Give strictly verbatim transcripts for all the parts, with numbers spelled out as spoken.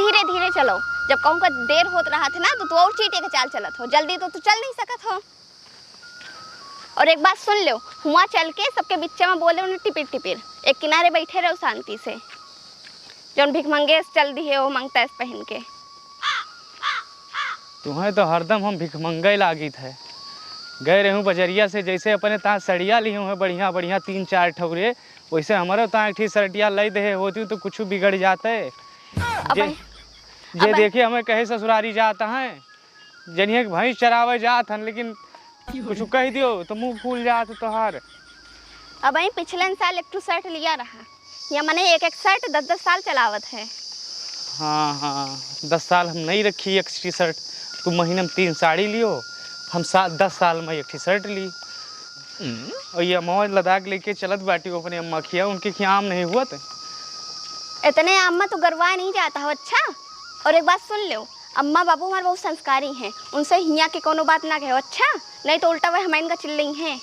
धीरे धीरे चलो। जब कहूँ का देर होत रहत है ना, तो तू और चींटी के चाल चलत हो, जल्दी तो तू चल नहीं सकत हो। और एक बात सुन लो, हुआ चल के सबके बिच्चे में बोले उन्हें टिपिर टिपिर, एक किनारे बैठे रहो शांति से। जौन भिखमंगे से चल दिहे, वो मंगता है पहन के। तुम्हें तो हरदम हम भिखमंगे लागित है। गए रहूं बजरिया से, जैसे अपने तहाँ सड़िया लिहूं है बढ़िया बढ़िया तीन चार ठौरे, वैसे हमरो तहाँ एक ठी शर्टिया लई देहे होती तो कुछ बिगड़ जाते। अबे, जे अबे। देखिए हमें कहे ससुरारी जाता है, जनिए कि भैंस चरावे जात हन, लेकिन कुछ कह दियो तो मुंह फूल जात तोहार। अबहीं पिछलन साल एक ठो शर्ट लिया रहा, या मने एक एक शर्ट दस दस साल चलावत है। हाँ, हाँ, दस साल हम नहीं रखी एक टी शर्ट। तू महीने में तीन साड़ी लियो, हम सा-, दस साल में एक टी शर्ट ली। और ये अम्मा लद्दाख लेके चलत बाटी अपने अम्मा खिया, उनके खिया आम नहीं हुआ तो। इतने आम में तो गरवा नहीं जाता हो। अच्छा, और एक बात सुन लो, अम्मा बाबू हमारे बहुत संस्कारी हैं, उनसे हिया के कोनो बात ना कहो, अच्छा? नहीं तो उल्टा वह हमारे इनका चिल्लई हैं।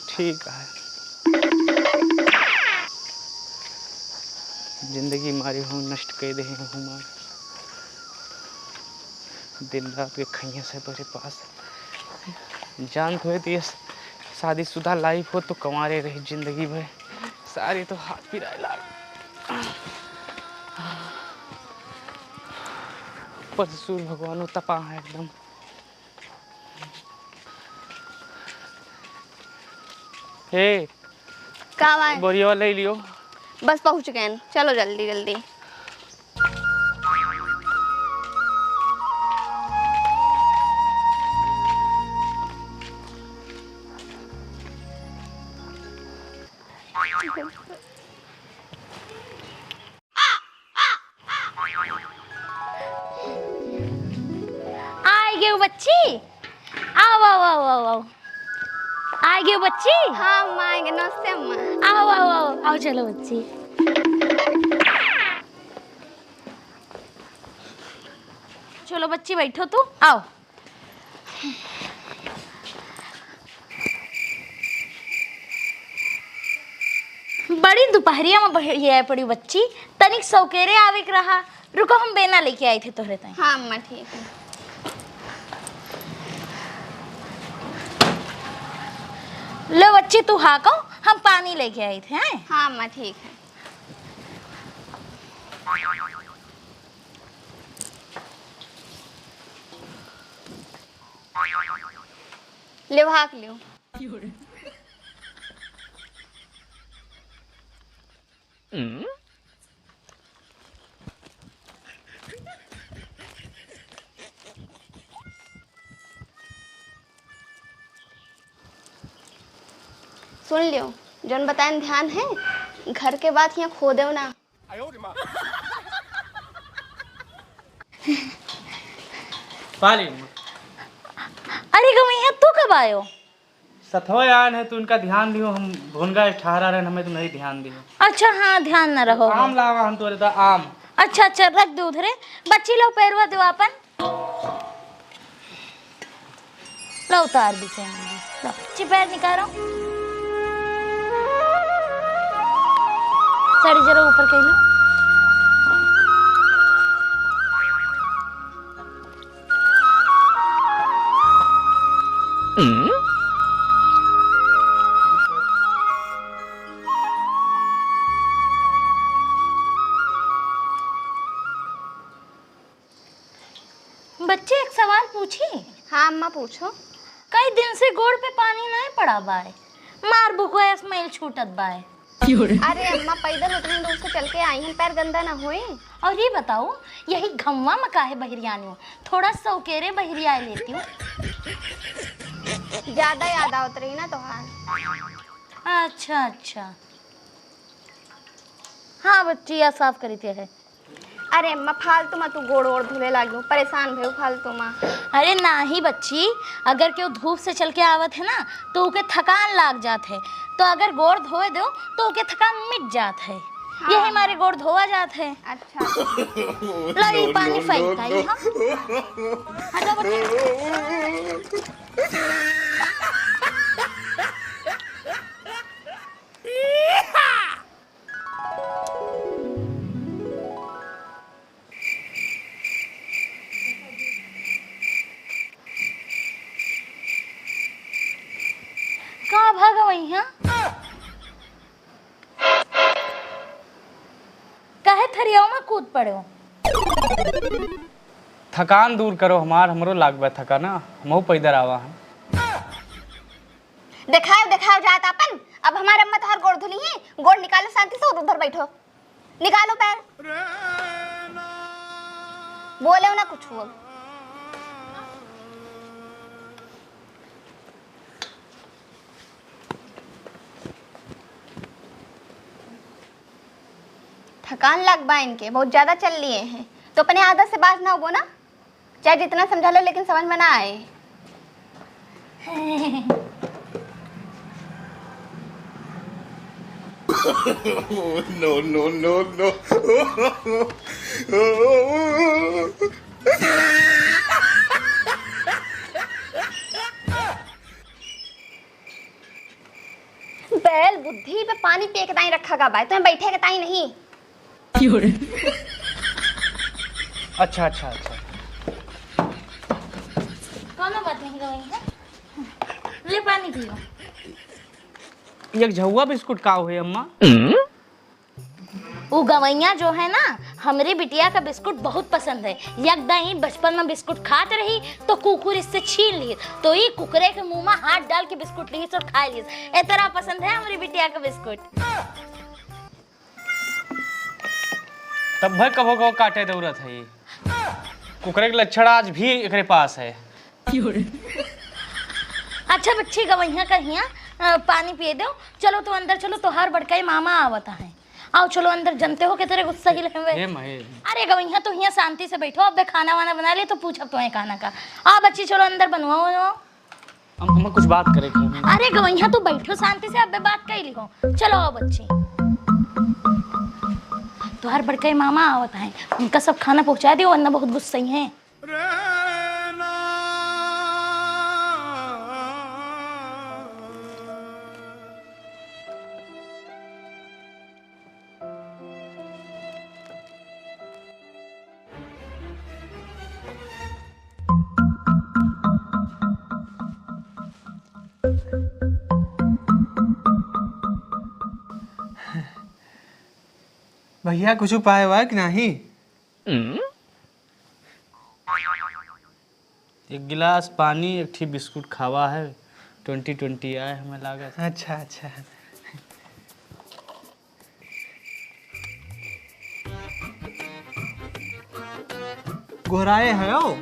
ठीक है। जिंदगी मारी हो नष्ट कर दे हैं हमार। दिन रात के खैया से बरे पास। जानत हुए तो ये शादीशुदा लाइफ हो तो कंवारे रही जिंदगी भर। सारी तो हाथ पिराए लाग। ऊपर से सूर्य भगवानो तपा है एकदम। हे, का भाई? बोरिया ले लियो। बस पहुँच गए, चलो जल्दी जल्दी। आइ गयो बच्ची, आओ, आओ, आओ, आओ, आओ। आइ गयो बच्ची? हाँ, अम्मा, आइ गए। नमस्ते, अम्मा। आओ, आओ, आओ, आओ, चलो बच्ची। चलो बच्ची, बैठो तू, आओ। बड़ी दुपहरिया में बह-, ये पड़ी बच्ची, तनिक सौकेरे आवे के रहा। रुको, हम बेना लेके आई थे तोहरे ताई। हाँ अम्मा, ठीक है। लो बच्ची, तू हाको, हम पानी लेके आई थे, हैं? हाँ अम्मा, ठीक है। ले, हाक लियो। सुन लियो, जौन बताएन ध्यान है, घर के बात हियाँ खोदेव ना। पाली। अरे गवैया, तू कब आयो? सथवा आन है, तू उनका ध्यान दियो, हम भुनगा ठहरा रहन, हमें तू नहीं ध्यान दियो। अच्छा, हाँ, ध्यान न रहो। आम लावा हम तोरे दा आम। अच्छा, अच्छा, रख दो उधरे। बच्ची लो, पैरवा दो आपन। लो, उतार दी से, लो, चिपैर निकालो। साड़ी जरा ऊपर कर लो। बच्ची, एक सवाल पूछी? हाँ अम्मा, पूछो। कई दिन से गोड़ पे पानी नहीं पड़ा बाय, मार बुकवा smell छूटत बाय। अरे अम्मा, पैदल उतने दूर से चल के आई हैं, पैर गंदा ना होए। और ये बताओ, यही घमवा में काहे बहिरियानी हो? थोड़ा सौकेरे बहिरिया लेती हूँ। ज्यादा याद आवत रही ना तोहार। अच्छा, अच्छा। हाँ बच्ची, या साफ करी थी है। अरे अम्मा, फालतू मा तू गोड़ ओड़ धुले लागी, परेशान भइउ फालतू मा। अरे नाही बच्ची, अगर केहू धूप से चल के आवत है ना, तो ओके थकान लाग जात है, तो अगर गोड़ धोए दो, तो ओके थकान मिट जात है। हाँ। यही मारे गोड़ धोआ जात है। अच्छा। लो, ये पानी फेंक आई हम। हटो बच्ची। यहाँ? काहे थरियाओ में कूद पड़ो? थकान दूर करो हमार, हमरो लागबे थका ना, हमहू पैदल आवा है। देखाओ, देखाओ जात आपन। अब हमार अम्मा तोहार गोड़ धुली है, गोड़ निकालो शांति से, उधर बैठो। निकालो पैर। बोले ना कुछ हो। थकान लग बा इनके, बहुत ज्यादा चल लिए हैं, तो अपने आदत से बाज ना होबो ना, चाहे जितना समझा लो, लेकिन समझ में ना आए। No, no, no, no। बैल बुद्धि पे पानी पिए के ताई रखा गा बाय, तुम्हें बैठे के ताई नहीं। अच्छा, अच्छा, अच्छा। कौनो बात नहीं, गवैया। ले पानी पियो। एक झउआ बिस्कुट का होए अम्मा? उ गवैया जो है ना, हमरी बिटिया का बिस्कुट बहुत पसंद है। एक दाई बचपन में बिस्कुट खात रही तो कुकुर इससे छीन ली, तो ई कुकरे के मुंह में हाथ डाल के बिस्कुट ली और खा ली। ए तरह पसंद है हमरी बिटिया का बिस्कुट। तब भाई कबो कबो काटे दौड़त है। कुकरे के लक्षण आज भी एकरे पास है। अच्छा बच्ची, गवैया का हियाँ, अ, पानी पिए दो। चलो तो अंदर चलो, तोहार बड़काई मामा आवत है। आओ चलो अंदर, जनते हो कितने गुस्सा ही लेवे। हे माई। अरे गवैया तो हियाँ शांति से बैठो, अबे खाना वाना बना ले तो पूछब तुम्हें खाना का। आ बच्ची चलो अंदर बनवाओ, बनवाओ। हम, हम कुछ बात करे के हमें। अरे गवैया तो बैठो शांति से, अबे बात कर ली हो। चलो आओ बच्ची। तोहार बड़काई मामा आवत है, उनका सब खाना पहुँचा दियो वरना बहुत गुस्सा ही है। भैया कुछ उपाय हुआ कि नहीं? एक गिलास पानी, एक ठी बिस्कुट खावा है, ट्वेंटी ट्वेंटी आए हमें लागत। अच्छा, अच्छा। गोहराए है ओ?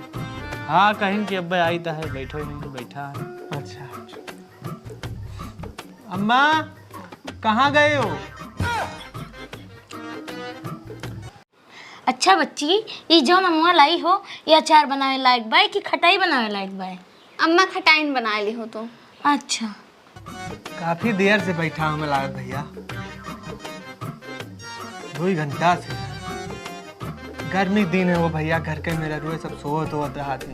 हाँ, कहीं कि अब्बे आई त है, बैठो यहीं तो बैठा है। अच्छा। अम्मा, कहाँ गए हो? अच्छा बच्ची, ई जौन अमुआ लाई हो, ई अचार बनावे लायक बाय कि खटाई बनावे लायक बाय? अम्मा खटाइन बनाए ली हो तो। अच्छा। काफी देर से बैठा हूँ मैं लागत भैया, दो ही घंटा से। गर्मी दिन है वो भैया, घर के मेहरारुए सब सोवत होवत रहा थे।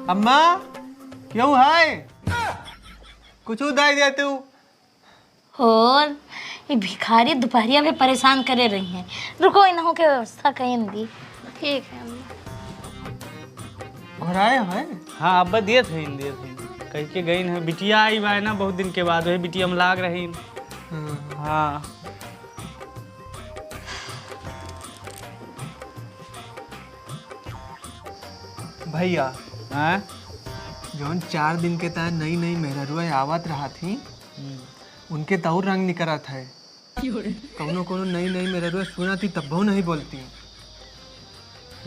अम्मा, क्यों है? कुछ उदाई दे तू। और ये भिखारी दोपहरिया में परेशान करे रही हैं। रुको, इन्हों के व्यवस्था कहीं दी। ठीक है अम्मा। घराए है? हाँ, अब्बा दिए थे, दिए थे। कह के गई है, बिटिया आई बा ना बहुत दिन के बाद, वही बिटिया हम लाग रही। हाँ। हाँ। भैया, हाँ? जौन चार दिन के तार नई नई मेहरारुआ आवत रहा थी, हम्म। उनके तो और रंग निकरत है। कौनो कौनो नई नई मेहरारुआ सुना थी तब्बो नहीं बोलती।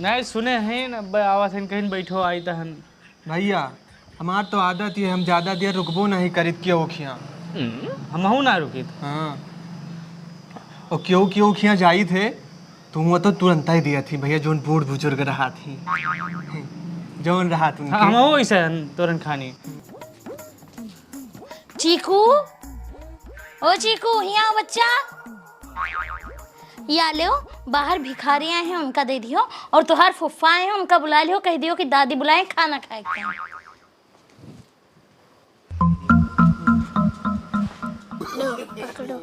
नहीं सुने हैं न, अब आवत हैं कहीं बैठो आई तहन। भैया, हमार तो आदत ये, हम ज्यादा देर रुकबो नहीं करित केहू खिया। हमहू ना रुकित। हाँ। और केहू केहू खिया जाई थे, तो वो तो तुरंत ही दिया थी भैया, जौन बूढ़ बुजुर्ग रहा थी, जौन रहा थी उनके। हाँ, हमहू ऐसे हन, तोरन खानी। चीकू, ओ चीकू, हियाँ आओ बच्चा। या लेओ, बाहर भिखारी आए हैं, उनका दे दियो, और तोहार फुफ्फा आए हैं, उनका बुला लियो, कह दियो कि दादी बुलाए, खाना खाए के। लो, पकड़ो।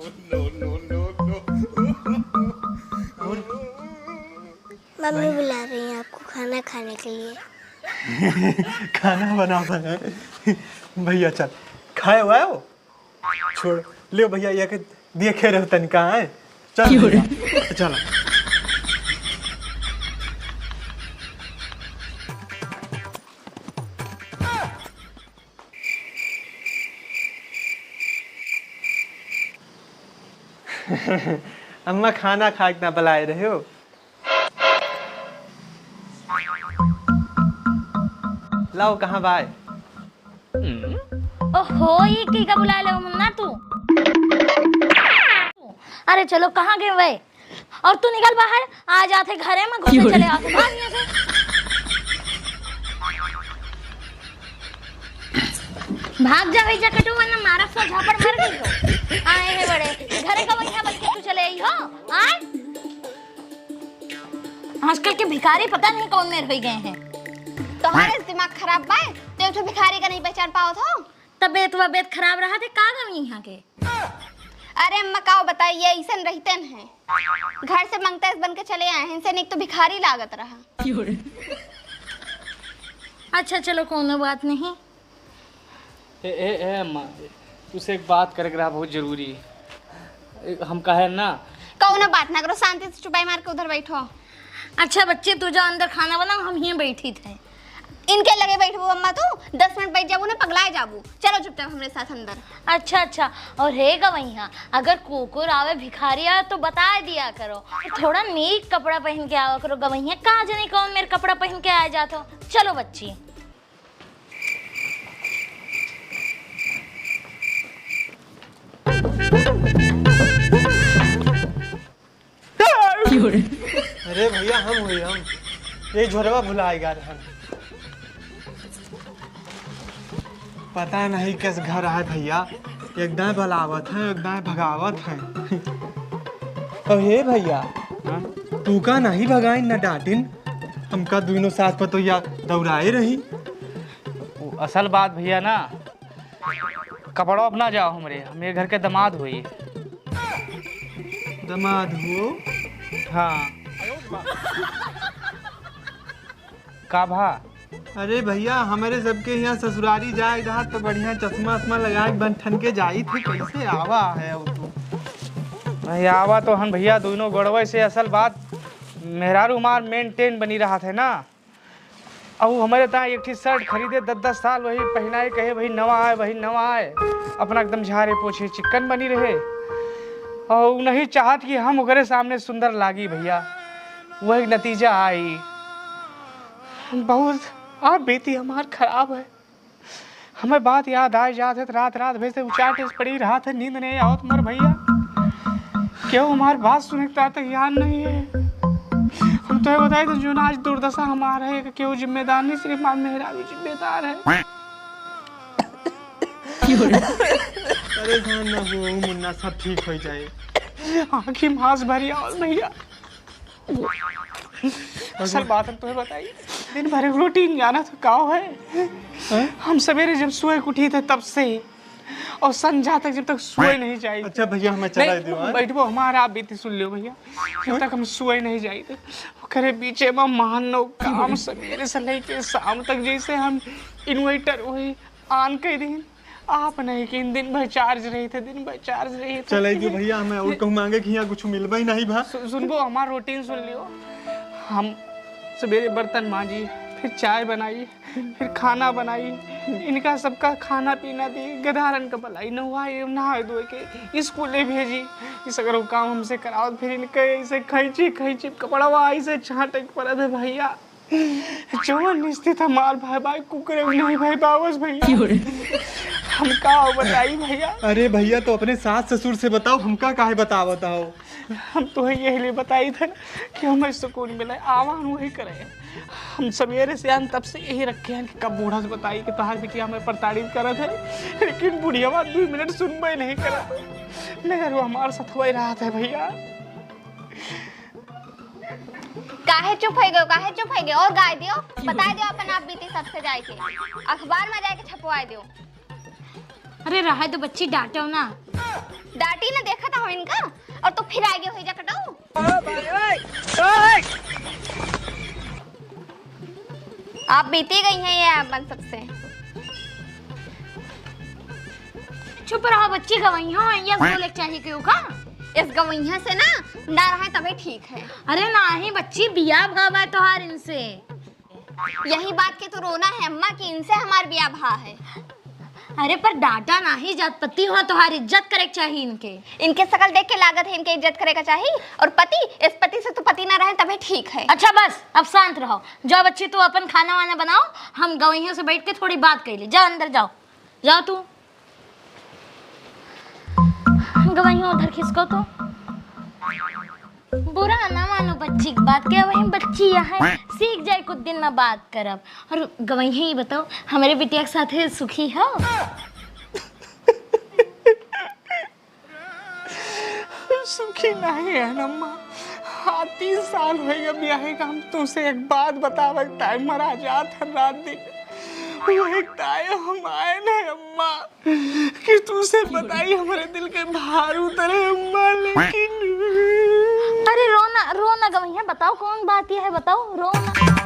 मम्मी बुला रही है आपको खाना खाने के लिए। खाना बनाना है। भैया चल, खाए वायो? छोड़, ले भैया, ये के देखे रहो तनिका, हैं? चल क्यों रे? भैया, चल। अम्मा खाना खाए के ना बुलाए रहे हो। लाओ, कहाँ बाय? ओहो, ई की का बुलाए ले मुन्ना तू? अरे चलो, कहाँ गए वै? और तू निकल बाहर, आ जाते घरे में घूमे चले आते। भाग यहाँ से। भाग जा, भाई जा कटू, वरना मारा सौ झापड़ मर गई हो। आए है बड़े, घरे का वहीं बच के तू चले आई हो? आए? आजकल के भिखारी पता नहीं कौन मेर हो गए हैं। तुम्हारे दिमाग खराब बा, तो एक ठो भिखारी का नहीं पहचान पावत हो? तबीयत वबीयत खराब रहा थे, का गमी यहाँ के? अरे अम्मा, का बताई, ये ऐसन रहते हैं, घर से मंगता बन के चले आए हैं, इनसे निक तो भिखारी लागत रहा। अच्छा चलो, कोनो बात नहीं। ए, ए, ए, अम्मा, तुसे एक बात करे के रहा, बहुत जरूरी। ए, हम कहे ना। कौनो बात ना करो, शांति से चुपाई मार के उधर बैठो। अच्छा बच्ची, तू जा अंदर खाना बनाओ, हम हियाँ बैठी थे। इनके लगे बैठबू अम्मा तू, दस मिनट बैठ जाबू ना, पगलाए जाबू। चलो चुपचाप हमरे साथ अंदर। अच्छा, अच्छा, और हे गवैया, अगर कुकुर आवे, भिखारी आवे तो बताए दिया करो, थोड़ा नीक कपड़ा पहन के आवा करो। गवैया कहाँ जाने कौन मेर कपड़ा पहन के आए जात हो। चलो बच्ची। अरे भैया, हम हुई हम। ये झोरवा भुलाए गा रहन। पता नहीं किस घर आए भैया, एक दाएं बुलावत है, एक दाएं भगावत है। अब हे भैया, हाँ? तू का नहीं भगाइन न डांटिन, हमका दुइनो सास पतोहिया दौड़ाए रही। वो असल बात भैया ना, कपड़वा अपना जाओ हमरे, हम ये घर के दामाद होई। दामाद हो? हाँ। का भा? अरे भैया, हमरे सबके यहाँ ससुरारी जाए रहा तो बढ़िया चश्मा उश्मा लगा के बन ठन के जाई थे, कैसे आवा है अब तू? नहीं आवा तो हन भैया, दोनों गोड़वे से। असल बात मेहरारू हमार maintain बनी रहा थे ना, अउ हमरे ताईं एक ठी shirt खरीदे, दस दस साल वही पहिनाए, कहे, "वही नवा आए, वही नवा आए।" अपना एकदम झारे पोछे चिक्कन बनी रहे। अउ नहीं चाहत कि हम ओकरे सामने सुंदर लागी भैया। वही नतीजा आई। बहुत, आप बीती हमार खराब है। हमें बात याद आ जात है, तो रात रात भर से उचाट इस पड़ी रहा था, नींद नहीं आवत मर भैया। केहू हमार बात सुने के तैयार नहीं है। हम तो ये बताई तो जो ना आज दुर्दशा हमार है, कि केहू जिम्मेदार नहीं, सिर्फ हमार मेहरारू जिम्मेदार है। परेशान ना हो मुन्ना, सब ठीक हो जाए। आँखी मांस भरी आवत भैया। असल बात हम तुम्हें बताई, दिन भर एक routine जाना था, का है? हैं? हम सवेरे जब सोए के उठी थे तब से ही, और संझा तक जब तक सोए नहीं जाई। अच्छा भैया, हमें चला नहीं, दो, हैं? बैठबो, हमारा आप बीती सुन लियो भैया। जब तक हम सोए नहीं जाई थे, ओकरे बीचे में महानो काम सवेरे से लेके शाम तक, जैसे हम inverter वही on कर दी, आप नहीं कि दिन भर charge रही थे, दिन भर charge रही थे। चले जो भैया, हमें और कहूँ मांगे कि यहाँ कुछ मिलबे नहीं भा। सु-, सुनबो, हमार routine सुन लियो। हम सवेरे बर्तन मांजी, फिर चाय बनाई, फिर खाना बनाई, इनका सबका खाना पीना दी, गधारन का बलाई, नहवाई, नहाए धोए के स्कूले भेजी। ये सगरो काम हमसे कराओ, फिर इनके ऐसे खैची खैची कपड़वा ऐसे छाटे के पड़त है भैया। जवन स्थिति हमार भाई, भाई कुकरे नहीं भाई बावस भैया। हम का बताई भैया? अरे भैया, तो अपने सास ससुर से बताओ, हमका काहे बतावत हो? हम तो यही लिए बताई थे कि हमें सुकून मिले, आवान वही करे। हम सवेरे से आन तब से यही रखे हैं कि कब बूढ़ा से बताई कि तहार बिटिया हमें प्रताड़ित करत है, लेकिन बुढ़िया दो मिनट सुनबे नहीं करत। मगर वो हमार साथ वही रहत है भैया। काहे चुप होइ गयो, काहे चुप होइ गयो? और गाय दियो, बताए दियो अपन आप बीती सबसे जाए के, अखबार में जाए के छपवाए दियो। अरे रहे दो बच्ची, डांटो ना। डांटी ना, देखत हो इनका, और तू फिर आगे हो जा कटो। आप बीती गई हैं ये अपन सबसे। चुप रहो बच्ची, गवैया है, यस बोले के चाहिए केहू का? इस गवैया से ना, ना रहे तबे ठीक है। अरे नाही बच्ची, बियाह भा है तोहार इनसे। यही बात के तो रोना है अम्मा कि इनसे हमार बियाह भा है। अरे पर डांटा नाही जात, पति हो तोहार, इज्जत करे के चाहिए इनके। इनके शकल देख के लागत है इनके इज्जत करे का चाहिए, और पति, इस पति से तो पति ना रहे तबे ठीक है। अच्छा बस, अब शांत रहो। जाओ बच्ची, तू अपन खाना वाना बनाओ, हम गवैया से बैठ के थोड़ी बात कर ली। जाओ अंदर जाओ, जाओ तू। गवैया उधर खिसको तो। बुरा ना मानो बच्ची की बात के, वही बच्ची यहाँ सीख जाए, कुछ दिन में बात करब। और गवैया ही बताओ, हमारे बिटिया के साथ सुखी हो? सुखी नाही है अम्मा। हाँ, तीन साल होइ गए बियाहे का। हम तुमसे एक बात बतावे ताए मरा जात हन रात दिन। वो एक ताए हम आए ना अम्मा, कि तुमसे बताई हमारे दिल के भार उतरे अम्मा, लेकिन अरे रो ना, रो ना गवैया, बताओ कौन बात ये है, बताओ, रो ना।